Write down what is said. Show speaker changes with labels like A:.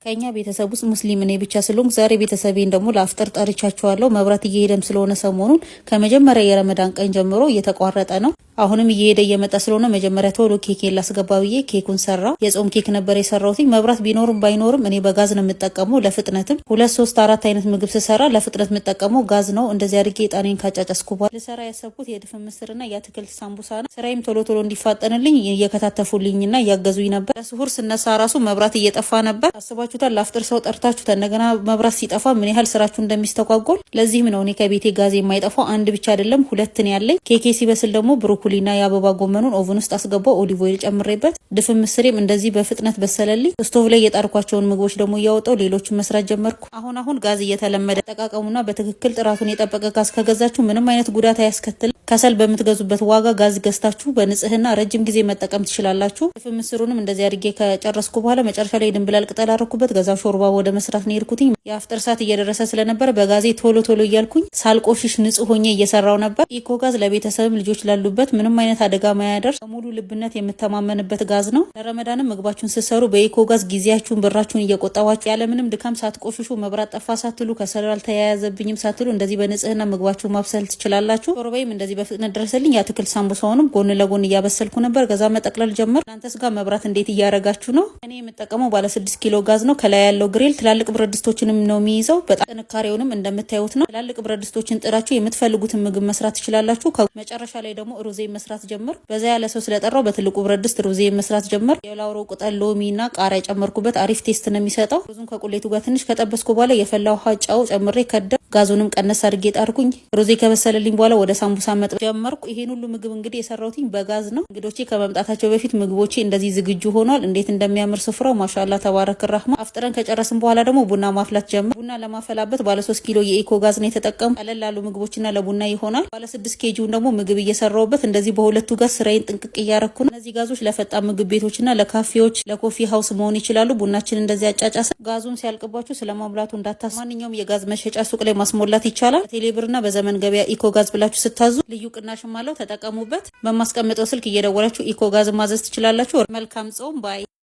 A: ከኛ ቤተሰብ ውስጥ ሙስሊም እኔ ብቻ ስለሆንኩ ዛሬ ቤተሰቤን ደግሞ ለአፍጥር ጠርቻቸዋለሁ። መብራት እየሄደም ስለሆነ ሰሞኑን ከመጀመሪያ የረመዳን ቀን ጀምሮ እየተቋረጠ ነው። አሁንም እየሄደ እየመጣ ስለሆነ መጀመሪያ ቶሎ ኬኬን ላስገባ ብዬ ኬኩን ሰራው። የጾም ኬክ ነበር የሰራሁት። መብራት ቢኖርም ባይኖርም እኔ በጋዝ ነው የምጠቀመው። ለፍጥነትም ሁለት፣ ሶስት፣ አራት አይነት ምግብ ስሰራ ለፍጥነት የምጠቀመው ጋዝ ነው። እንደዚህ አድርጌ እጣኔን ካጫጨስኩ በኋላ ልሰራ ያሰብኩት የድፍን ምስርና የአትክልት ሳምቡሳ ነው። ስራዬም ቶሎ ቶሎ እንዲፋጠንልኝ እየከታተፉልኝና እያገዙኝ ነበር። ለስሁር ስነሳ ራሱ መብራት እየጠፋ ነበር። አስባችሁታል? ለአፍጥር ሰው ጠርታችሁ እንደገና መብራት ሲጠፋ ምን ያህል ስራችሁ እንደሚስተጓጎል። ለዚህም ነው እኔ ከቤቴ ጋዝ የማይጠፋው። አንድ ብቻ አይደለም፣ ሁለት ነው ያለኝ። ኬኬ ሲበስል ደግሞ ብሮኮሊና የአበባ ጎመኑን oven ውስጥ አስገባው። Olive oil ጨምሬበት ድፍን ምስሬም እንደዚህ በፍጥነት በሰለልኝ። ስቶቭ ላይ የጣርኳቸውን ምግቦች ደግሞ እያወጣው ሌሎችን መስራት ጀመርኩ። አሁን አሁን ጋዝ እየተለመደ አጠቃቀሙና በትክክል ጥራቱን የጠበቀ ጋዝ ከገዛችሁ ምንም አይነት ጉዳት አያስከትልም። ከሰል በምትገዙበት ዋጋ ጋዝ ገዝታችሁ በንጽህና ረጅም ጊዜ መጠቀም ትችላላችሁ። ድፍን ምስሩንም እንደዚህ አድርጌ ከጨረስኩ በኋላ መጨረሻ ላይ ድንብላል ቅጠል አደረኩበት። ከዛ ሾርባ ወደ መስራት ነው የሄድኩትኝ። የአፍጥር ሰዓት እየደረሰ ስለነበረ በጋዜ ቶሎ ቶሎ እያልኩኝ ሳልቆሽሽ ንጹህ ሆኜ እየሰራው ነበር። ኢኮ ጋዝ ለቤተሰብም ልጆች ላሉበት ምንም አይነት አደጋ ማያደርስ በሙሉ ልብነት የምተማመንበት ጋዝ ነው። ለረመዳንም ምግባችሁን ስትሰሩ በኢኮ ጋዝ ጊዜያችሁን ብራችሁን እየቆጠባችሁ ያለምንም ድካም ሳትቆሽሹ፣ መብራት ጠፋ ሳትሉ፣ ከሰል አልተያያዘብኝም ሳትሉ እንደዚህ በንጽህና ምግባችሁን ማብሰል ትችላላችሁ። ሾርባዬም እንደዚህ በፍጥነት ደረሰልኝ። የአትክልት ሳምቡሳውንም ጎን ለጎን እያበሰልኩ ነበር። ከዛ መጠቅለል ጀመር። እናንተስ ጋር መብራት እንዴት እያረጋችሁ ነው? እኔ የምጠቀመው ባለ 6 ኪሎ ጋዝ ነው። ከላይ ያለው grill ትላልቅ ብረት ድስቶችንም ነው የሚይዘው። በጣም ጥንካሬውንም እንደምታዩት ነው። ትላልቅ ብረት ድስቶችን ጥዳችሁ የምትፈልጉትን ምግብ መስራት ትችላላችሁ። መጨረሻ ላይ ደግሞ ሩዜ መስራት ጀመር። በዛ ያለ ሰው ስለጠራው በትልቁ ብረት ድስት ሩዜ መስራት ጀመር። የላውሮ ቅጠል፣ ሎሚ እና ቃሪያ ጨመርኩበት። አሪፍ taste ነው የሚሰጠው። ሩዙን ከቁሌቱ ጋር ትንሽ ከጠበስኩ በኋላ የፈላ ውሃ፣ ጨው ጨምሬ ከደ ጋዙንም ቀነስ አድርጌ ጣርኩኝ። ሩዜ ከበሰለልኝ በኋላ ወደ ሳምቡሳ መጥበስ ጀመርኩ። ይሄን ሁሉ ምግብ እንግዲህ የሰራሁትኝ በጋዝ ነው። እንግዶቼ ከመምጣታቸው በፊት ምግቦቼ እንደዚህ ዝግጁ ሆኗል። እንዴት እንደሚያምር ስፍራው፣ ማሻላ ተባረክ ራህማ። አፍጥረን ከጨረስን በኋላ ደግሞ ቡና ማፍላት ጀመር። ቡና ለማፈላበት ባለ 3 ኪሎ የኢኮ ጋዝ ነው የተጠቀሙ። ቀለል ላሉ ምግቦችና ለቡና ይሆናል። ባለ 6 ኬጂውን ደግሞ ምግብ እየሰራሁበት እንደዚህ በሁለቱ ጋዝ ስራዬን ጥንቅቅ እያረኩ ነው። እነዚህ ጋዞች ለፈጣን ምግብ ቤቶችና ለካፌዎች፣ ለ coffee house መሆን ይችላሉ። ቡናችን እንደዚህ አጫጫሰ። ጋዙም ሲያልቅባችሁ ስለማሙላቱ እንዳታስ ማንኛውም የጋዝ መሸጫ ሱቅ ላይ ማስሞላት ይቻላል። በቴሌብርና በዘመን ገበያ ኢኮ ጋዝ ብላችሁ ስታዙ ልዩ ቅናሽም አለው። ተጠቀሙበት። በማስቀምጠው ስልክ እየደወላችሁ ኢኮ ጋዝ ማዘዝ ትችላላችሁ። መልካም ጾም bye።